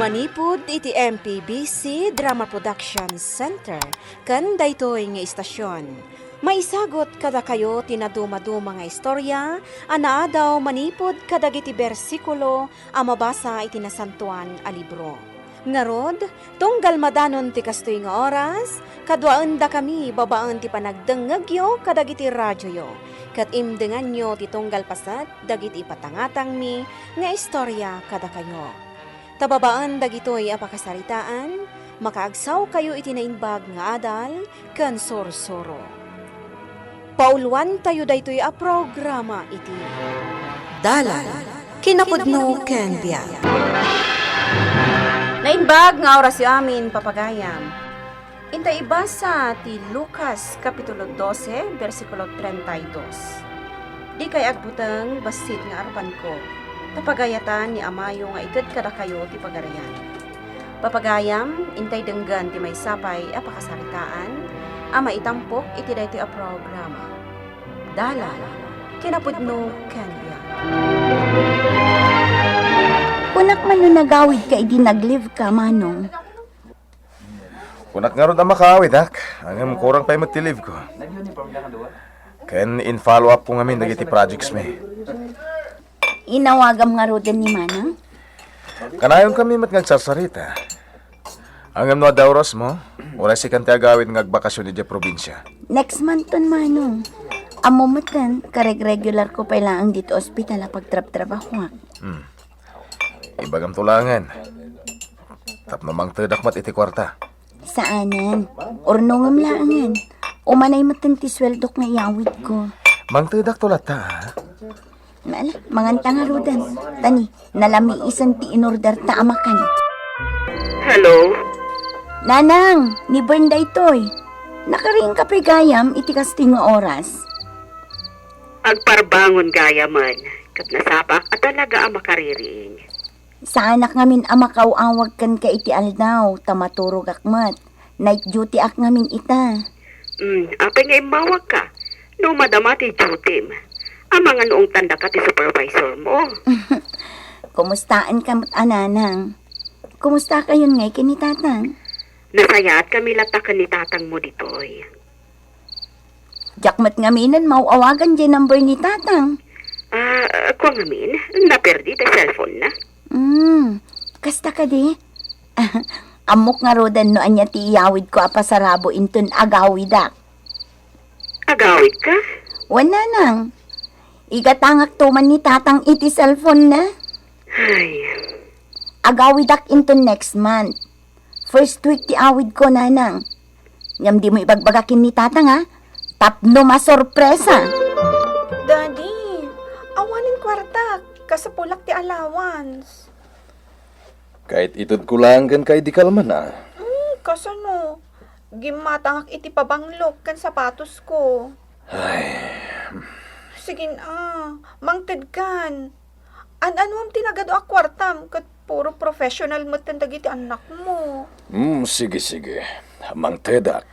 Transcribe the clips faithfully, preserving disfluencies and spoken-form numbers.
Manipud iti M P B C Drama Production Center ken daytoy nga istasyon, maisagut kadakayo ti nadumaduma nga istorya a naadaw manipud kadagiti bersikulo a mabasa iti Nasantoan a Libro. Ngarud, tunggal madanon ti kastoy nga oras, kaduaendakami babaen ti panagdengngegyo kadagiti radioyo, ket imdenganyo ti tunggal paset dagiti ipatangatangmi nga istorya kadakayo. Ta babaen dagitoy a pakasaritaan, makaagsawkayo iti naimbag nga adal ken sursuro. Pauluantayo daytoy a programa iti Dalan, kinapudno ken biag. Naimbag nga orasyo amin, papagayam. Inta ibasa ti Lucas, Kapitulo dose, bersikulo treinta y dos. Dikay agbuteng bassit nga arbanko, ta pagayatan ni Amayo nga ited kadakayo ti Pagarian. Papagayam, intay denggen ti maysa pay a pakasaritaan a maitampok iti daytoy a programa. Dalan, kinapudno ken biag. Kunak man no nagawidka idi nag-leave ka, Manong. Kunak ngarud a makaawidak, ngem kurang pay met ti leave ko. Ken in-follow up ko ngamin dagiti projects mi. Inawagam ngaruden ni Manang? Kanayon kami met nga agsarsarita. Ngem no adda oras mo, uray sikan ti agawid nga agbakasyon idiay probinsia. Next month ton, Manong. Ammo metten, kareg-regular ko pay laeng dito ospital a pagtrabtrabahuak. Hmm. Ibagam to laengen. Tapno mangtedak met iti kuarta. Saanen. Urnongem laengen. Umanay metten ti sueldok nga iyawidko. Mangtedak to latta, ha? Ala, manganta ngaruden. Tani, nalamiisen ti inorderta a makan. Hello? Nanang, ni Bern daytoy. Nakariingka pay gayam iti kastoy nga oras? Agparbangon gayamen, ket nasapak a talaga a makaririing. Saanak ngamin a makaw-awag kenka iti aldaw, ta maturogak met. Night duty ak ngamin ita. Hmm, apay nga immawagka? No madama ti duty-m, amangan no ungtandaka ti supervisor mo. Kumustaenka met a, Nanang? Kumustakayon ngay ken ni Tatang? Nasayaatkami latta ken ni Tatang mo ditoy. Diak met ngaminen maw-awagan diay number ni Tatang. Ah, kua ngamin, naperdi ti cellphone na. Hmm, kasta kadi? Ammok ngaruden no ania ti iyawidko a pasarabo inton agawidak. Agawidka? Wen, Nanang. Igatangakto man ni Tatang iti cellphone na. Ay. Agawidak inton next month. First week ti awidko, Nanang. Ngem dimo ibagbaga ken ni Tatang, a, tapno masorpresa. Daddy, awanen kuartak, kasapulak ti allowance. Kait itedko laeng kenka idi kalman, a. Hmm, kasano? Gimmatangak iti pabanglok ken sapatosko. Ay. Sige na, mangtedkan. An-anuem ti nagadu a kuartam ket puro professional metten dagiti annakmo. Hmm, sige, sige. Mangtedak.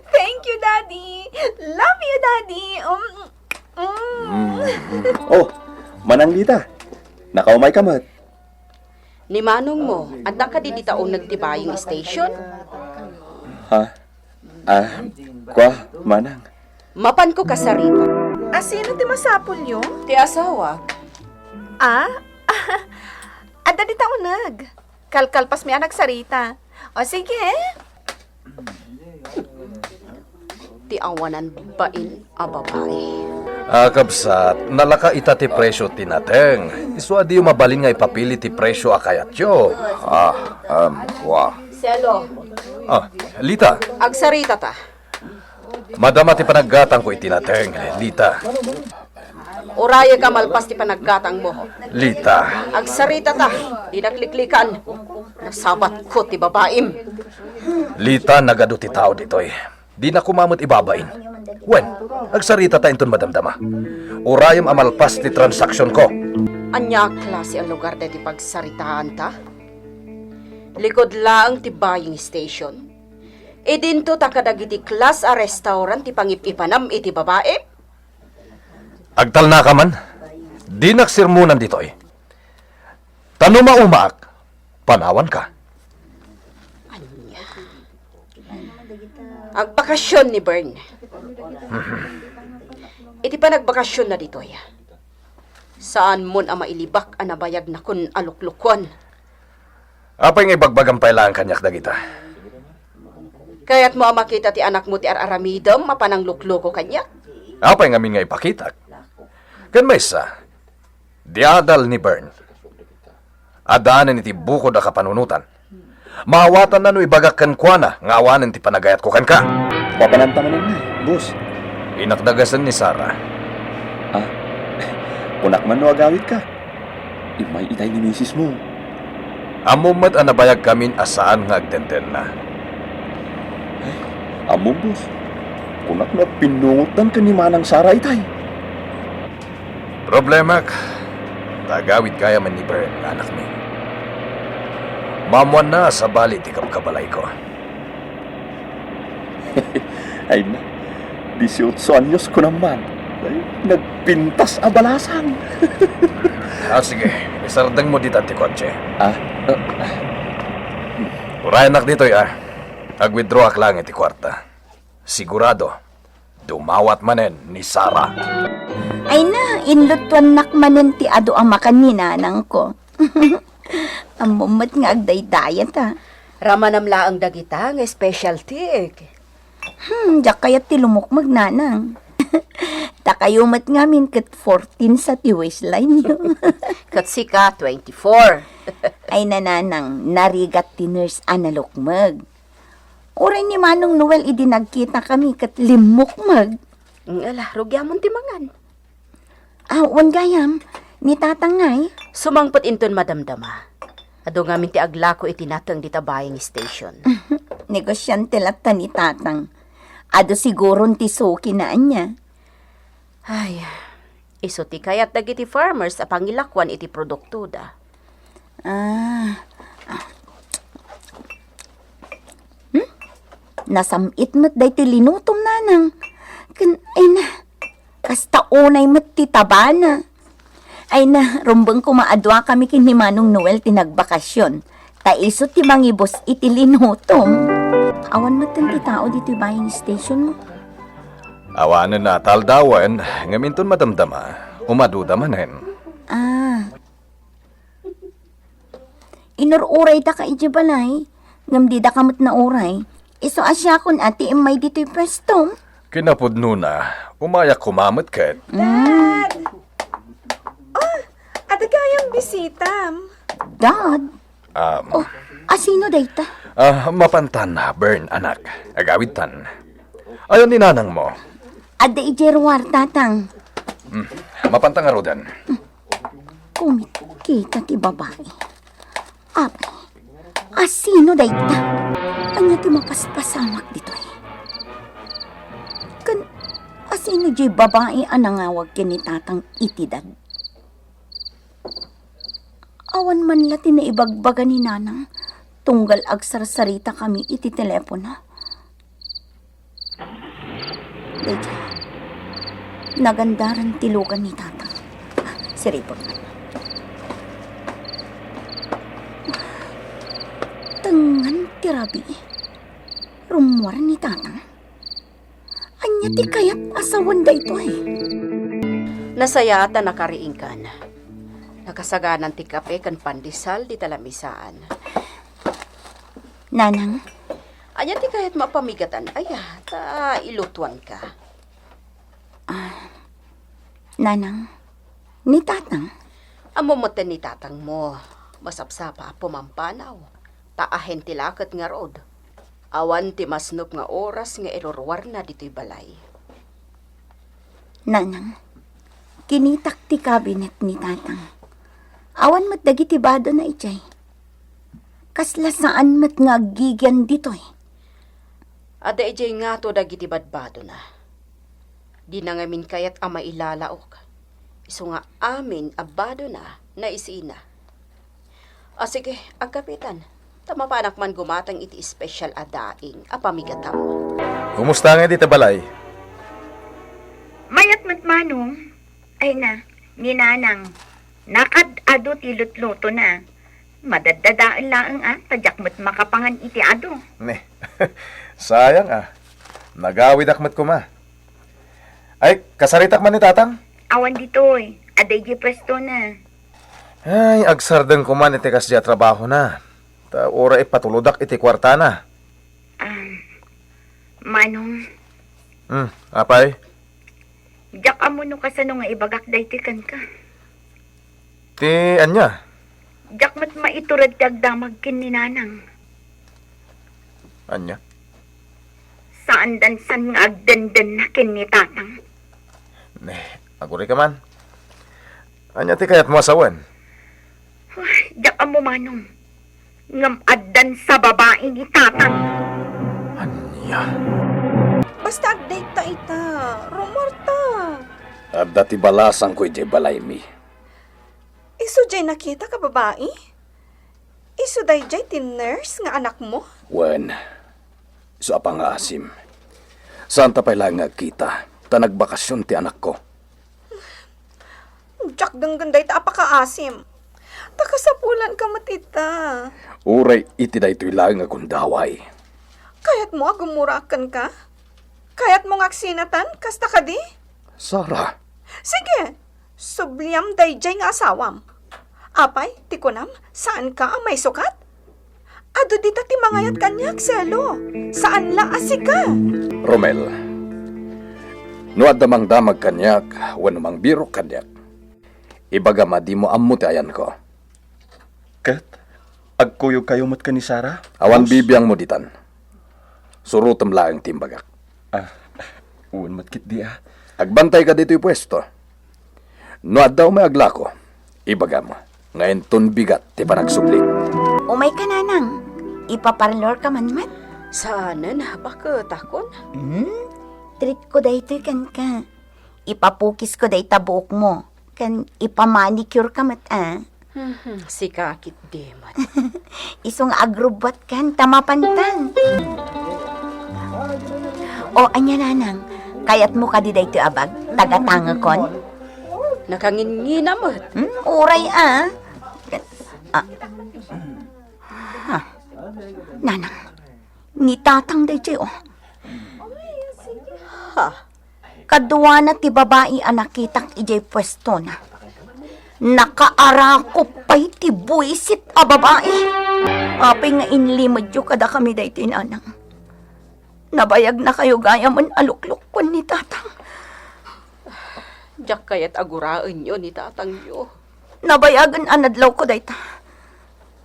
Thank you, Daddy. Love you, Daddy. Um, mm. Mm, mm. Oh, Manang Lita. Nakaumayka met. Ni manongmo, adda kadi dita uneg ti buying station? Ha? Ah, kua, Manang. Mapanko kasarita. A, sino ti masapulyo? Ti asawak. A? Adda dita uneg. Kalkalpasmi a nagsarita. O, sige. Ti awanan bain a babai. A, kabsat, nalaka ita ti presio ti nateng. Isu a diyo mabalin nga ipapili ti presio a kayatyo. Ah, em, kua. Selo. A, Lita. Agsarita ta. Madama ti panaggatangko iti nateng, Lita. Urayek a malpas ti panaggatangmo. Lita. Agsarita ta, dinak liklikan. Nasabatko ti babaim. Lita, nagadu ti tao ditoy. Dina koma met ibabain. Wen, agsarita ta inton madamdama. Urayem a malpas ti transaksionko. Ania a klase a lugar daytoy pagsaritaanta? Likod laeng ti buying station. Idinto ta kadagiti class a restaurant ti pangip-ipanam iti babaim? Agtalnaka man. Dinak sermonan ditoy. Ta no maumaak, Panawanka. Ania? Agbakasyon ni Bern. Iti panagbakasyon na ditoy, saan mon a mailibak a nabayag nakon a luklukuan. Apay nga ibagbagam pay laeng kaniak dagita? Kayatmo a makita ti anakmo ti ar-aramidem a pananglukloko kaniak? Apay ngamin nga ipakitak? Ken maysa, di adal ni Bern. Addaanen iti bukod a kapanunotan. Maawatanna no ibagak kenkuana nga awanen ti panagayatko kenka. Papananta manen, boss. Inakdagasen ni Sarah. Ah, kunak man no agawidka. Immay itay ni misis mo. Ammom met a nabayagkamin a saan nga agdendenna. Ammom, boss. Kunak no agpinnungotdan ken ni Manang Sarah itay. Problemak, ta agawid gayam ni Bern nga anakmi. Maammoanna a sabali ti kabkabalayko. Ay na, dieciocho anyos ko naman. Ay, nagpintas a balasang. Ah, sige, isardengmo dita ti kotse. Ah, ah. Urayanak ditoy, ah. Ag-withdrawak lang iti kuarta. Sigurado, dumawat manen ni Sarah. Ay na, inlutuannak manen ti adu a makan ni nanangko. Ammom met nga agdaydayat, a. Ramanam laeng dagita nga specialty, ek. Hmm, diak kayat ti lumukmeg, nanang. Ta kayo met ngamin ket fourteen sa ti waistline yo. Ket sika, twenty-four. Ay na, nanang, narigat ti nurse a nalukmeg. Uray ni Manong Noel idi nagkitakami ket limmukmeg. Mm, ala, rugiamon ti mangan. Ah, wen gayam, ni Tatang ngay? Sumangpet inton madamdama. Adu ngamin ti aglako iti nateng dita buying station. Negosiante latta ni Tatang. Adu siguron ti suki na ania. Ay, isu ti kayat dagiti farmers a pangilakuan iti produktoda. Ah. Hmm? Nasam-it met daytoy linutom, nanang. Ken, ay na, kasta unay met ti tabana. Ay na, rumbeng koma a duakami ken ni Manong Noel ti nagbakasyon. Ta isu ti mangibus iti linutom. Awan met ti tao ditoy buying station mo. Awanen a ta aldawen, ngem inton madamdama, umaduda manen. Ah. Inur-urayda ka idiay balay, ngem dida ka met nauray. Isu a siakon a ti immay ditoy puestom. Kinapudnona, umayak koma met ket. Mm. Dad! Oh, adda gayam bisitam. Dad? Um, Oh, asino dayta? Ah, mapantan, Bern, anak. Agawidtan. Ayan ni nanang mo? Adda idiay ruar, Tatang. Hmm, mapantan ngaruden. Kumitkita ti babai. Apay, asino dayta? Ania ti mapaspasamak ditoy? Ken asino diay babai a nangawag ken ni Tatang iti dad? Awan man la ti naibagbaga ni Nanang tunggal agsarsaritakami iti telepono. Daydiay, nagandaren ti lugan ni Tatang. Siripon man. Tengngan ti rabii. Rummuar ni Tatang. Ania ti kayat a sawen daytoy? Nasayaat a nakariingkan. Nakasaganan ti kape ken pandesal dita lamisaan. Nanang? Ania ti kayatmo a pamigatan, aya, ta ilutuanka? Ah, Nanang, ni Tatang? Ammom met ni Tatangmo, masapsapa a pumampanaw, ta ahente la ket ngarud. Awan ti masnop nga oras nga iruruarna ditoy balay. Nanang, kinitak ti kabinet ni Tatang. Awan met dagiti badona idiay. Kasla saan met nga aggigian ditoy. Adda idiay ngato dagiti badbadona. Dina ngamin kayat a mailalaok. Isu nga amin a badona, naisina. A, sige, agkapetan. Ta mapanak man gumatang iti espesyal a daing a pamigatam. Kumusta nga dita balay? Mayat met, Manong. Ay na, ni Nanang, nakad-adu ti lutlutona. Madaddadael laeng a, ta diak met makapangan iti adu. Ne, sayang a. Nagawidak met koma. Ay, kasaritak man ni Tatang? Awan ditoy. Adda idiay puestona. Ay, agsardeng koma iti kasdi a trabahona. Ta uray ipatulodak iti kuartana. Ah, Manong. Hmm, apay? Diak ammo no kasano nga ibagak daytoy kenka. Ti ania? Diak met maitured ti agdamag ken ni Nanang. Ania? Saan dansan nga agdendenna ken ni Tatang. Ne, agurayka man. Ania ti kayatmo a sawen? Ay, diak ammo, Manong. Ngem addan sa babai ni Tatang. Ania? Basta agdayta ita, rumuarta. Adda ti balasangko idiay balaymi. Isu diay nakitak a babai? Isu daydiay ti nurse nga anakmo? Wen, isu a pangaasim. Saanta pay laeng nga agkita, ta nagbakasion ti anakko. Diak denggen dayta a pakaasim. Ta kasapulanka met ita. Uray iti daytoy laeng a gundaway. Kayatmo a gummurak kenka? Kayatmo nga agsinatan, kasta kadi? Sara. Sige, subliam daydiay nga asawam. Apay, ti kunam, saanka a maisukat? Adu dita ti mangayat kaniak, Selo. Saan la a sika. Romel, no adda mangdamag kaniak wenno mangbirok kaniak, ibagam a dimo ammo ti ayanko. Ket agkuyogkayo met ken ni Sara? Awan bibiangmo ditan. Surotem laeng ti imbagak. Ah, wen met ketdi a. Agbantayka ditoy puesto. No adda umay aglako, ibagam nga inton bigat ti panagsubli. Umayka, Nanang. Ipaparlorka man met? Saanen, baket, akon. Hmm? Treatko daytoy kenka. Ipapukisko dayta buokmo, ken ipamanicureka met a. Mhm, sika ketdi met. Isu nga agrubbuatkan ta mapantan. O, ania, Nanang, kayatmo kadi daytoy a bag? Tagatangekon? Nakanginnina met. Hmm, uray a. Ah. Ha. Nanang, ni Tatang daytoy, o. Ha? Kaduana ti babai a nakitak idiay puestona. Nakaarakup pay ti buisit a babai. Apay nga inlimedyo kadakami daytoy, Nanang? Nabayagnakayo gayamen a luklukkuen ni Tatang. Diak kayat a guraenyo ni Tatangyo. Nabayagen a nadlawko dayta.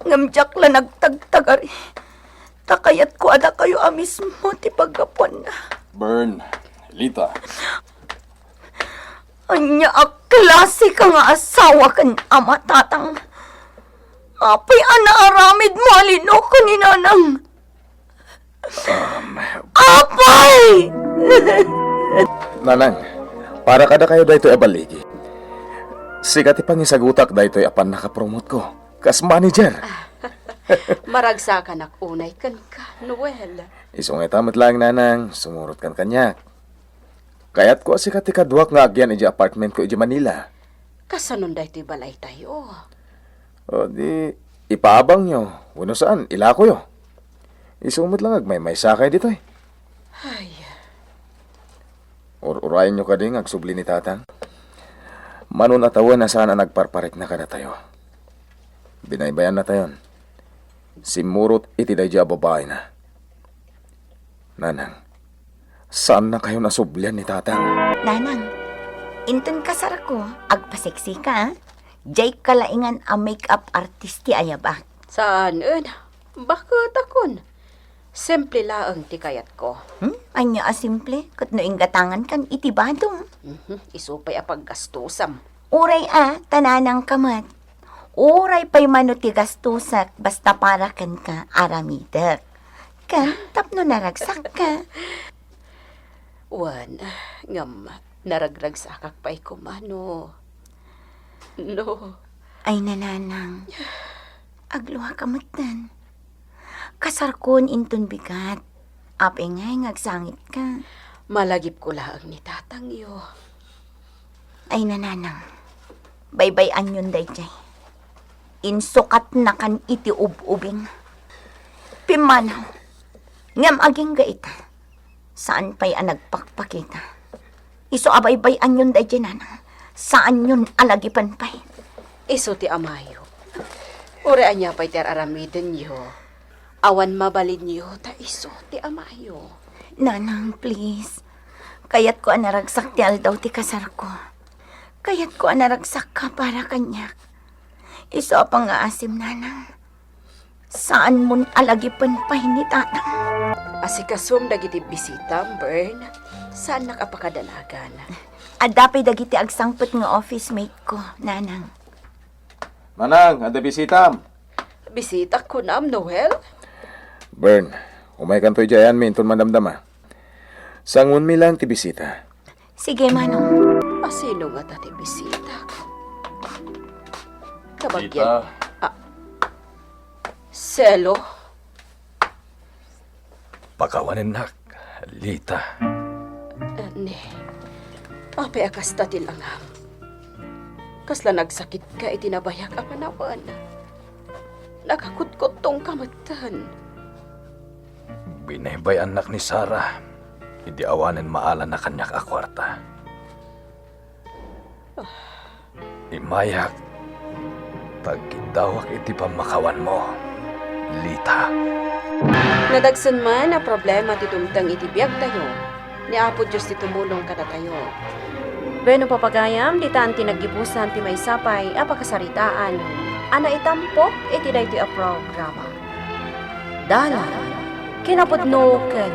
Ngem diak la nagtagtagari, ta kayatko a dakayo a mismo ti paggapuanna. Bern, Lita. Ania a klasika nga asawa ken ama, Tatang? Apay a naaramidmo a linuko ni Nanang? Um, Apay! Nanang, para kadakayo daytoy a balligi. Sika ti pangisagutak daytoy a pannakapromotko kas manager. Maragsakanak unay kenka, Noel. Isu nga ita met laeng, Nanang, sumurotkan kaniak. Kayatko a sika ti kaduak nga agyan idiay apartmentko idiay Manila. Kasanon daytoy balaytayo? O di, ipaabangyo, wenno saan, ilakoyo. Isu met la nga agmaymaysakay ditoy. Ay. Ur-urayenyo kadi nga agsubli ni Tatang? Mano a tawen a saan a nagparparikna kadatayo. Binaybayannatayon. Simmurot iti daydiay a babaina. Nanang, saannakayon a sublian ni Tatang. Nanang, inton kasarko, agpaseksika, a. Diay kalaingan a make-up artist ti ayabak. Saanen, baket akon. Simple laeng ti kayatko. Hmm? Ania a simple? Ket no inggatangankan iti badom. Mhm, isu pay a paggastosam. Uray a, ta nanangka met. Uray pay mano ti gastosak, basta para kenka, aramidek. Ken tapno naragsakka. Wen, ngem naragragsakak pay koma no, no. Ay, nanang, agluaka metten. Kasarkon inton bigat. Apay ngay nga agsangitka? Malagipko laeng ni tatangyo. Ay, nanang, baybay-anyon daydiay. Insukatnakan iti ub-ubing. Pimmanaw. Ngem agingga ita, saan pay a nagpakpakita. Isu a baybay-anyon daydiay, nanang. Saanyon a lagipen pay. Isu ti amayo. Uray ania pay ti ar-aramidenyo, awan mabalinyo ta isu ti amayo. Nanang, please. Kayatko a naragsak ti aldaw ti kasarko. Kayatko a naragsakka para kaniak. Isu a pangngaasim, nanang. Saanmon a lagipen pay ni tatang. Asikasum dagiti bisitam, Bern. Saannak a pakadanagan. Adda pay dagiti agsangpet nga office mate ko, nanang. Manang, adda bisitam. Bisita kunam, Noel? Bern, umaykanto idiay ayanmi inton madamdama. Sanguenmi lang ti bisita. Sige, manong. Asino ngata ti bisita? Kabagyan. Lita. Ah. Selo? Pakawanennak, Lita. Ni, apay a kasta ti langam? Kasla nagsakitka iti nabayag a panawen. Nakakutkuttongka metten. Binaybay-annak ni Sara idi awanen maala na kaniak a kuarta. Immayak, ta agkiddawak iti pammakawanmo, Lita. Nadagsen man a problema ti dumteng iti biagtayo, ni Apo Dios ti tumulong kadatayo. Wenno, papagayam, ditan ti naggibusan ti maysa pay a pakasaritaan a naitampok iti daytoy a programa. Dalan, kinapudno ken